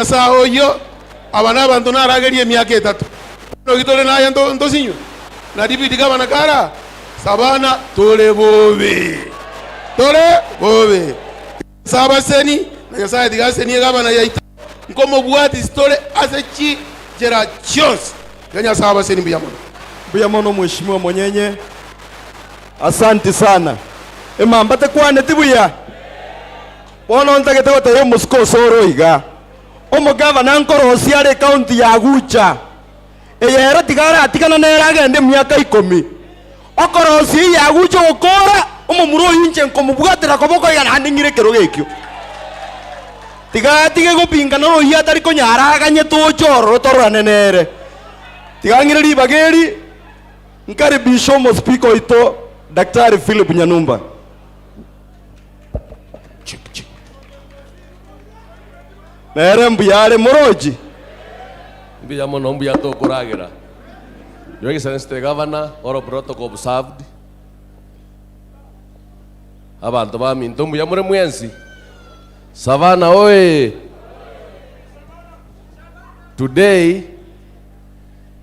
Nyasae oyio, aba nabanto naragerie emiaka etato. Bono ki tore naye ntosinywe? Na Dibidi gavana kara Savana tore bobe. Tore bobe. Nyasae abaseni, na Nyasae tiga asenie gavana yaito. Nkomobwatisi tore ase chinchera chionsi. Tiga Nyasae abaseni mbuya mono. Mbuya mono mheshimiwa Monyenye. Asanti sana. Emamba tekwaneti buya. Bono ntagete gotebia omosike ose ore iga, omogavana nkorosia are ecounty ya Gucha, eye ere tiga aratigana nere agende emiaka ikomi. Okorosia eyio ya Gucha ogokora, omomura oyio inche nkomobwatera koboko iga naende ng'ire ekerogo ekio. Tiga atige gopinga noro oyio atari konyara aganye toche ororo tororane nere. Tiga ng'ire ribaga eri, nkaribishe omospeaker oito Daktari Philip Nyanumba. Nere mbuya are morochi. Mbuya mono mbuya tokoragera. Your Excellency the Governor, all protocol observed. Abanto baminto mbuya more mwensi. Savannah oye! Today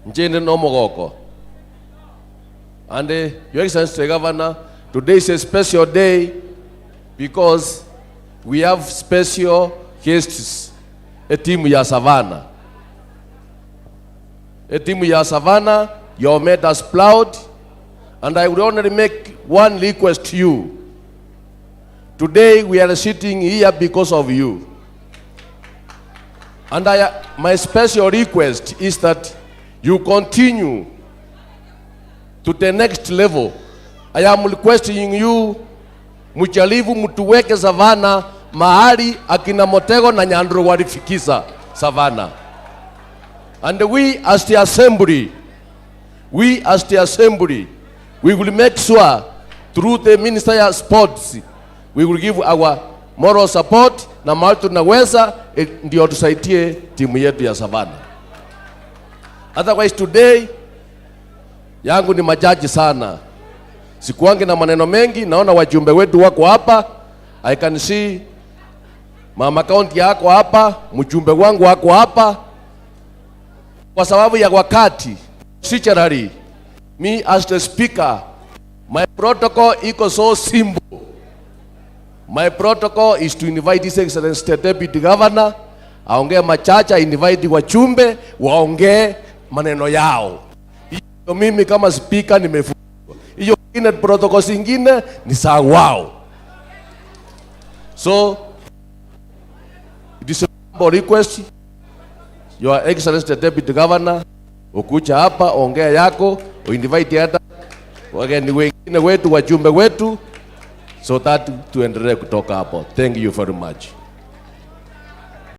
inche inde nomogoko. And Your Excellency the Governor, today is a special day because we have special guests, etimu ya Savannah. Etimu ya Savannah, you have made us proud, and I would only make one request to you. Today we are sitting here because of you. And I, my special request is that you continue to the next level. I am requesting you mjaribu mtuweke Savannah mahali akina Motego na Nyandro walifikisha Savannah. And we as the assembly, we as the assembly, we will make sure through the Minister ya Sports, we will give our moral support na mahali tunaweza eh, ndio tusaidie timu yetu ya Savannah. Otherwise today yangu ni machache sana, sikuangi na maneno mengi. Naona wajumbe wetu wako hapa, I can see mama county yako hapa, mjumbe wangu wako hapa. Kwa sababu ya wakati, procedurally, me as the speaker, my protocol iko so simple. My protocol is to invite His Excellency the Deputy Governor aongee machache, invite wajumbe waongee maneno yao. Hiyo mimi kama speaker nimefungwa. Hiyo ingine protocol zingine ni za wao. So it is a humble request Your Excellency the Deputy Governor, ukuja hapa ongea yako, uinvite hata wageni wengine wetu, wajumbe wetu so that tuendelee kutoka hapo. Thank you very much.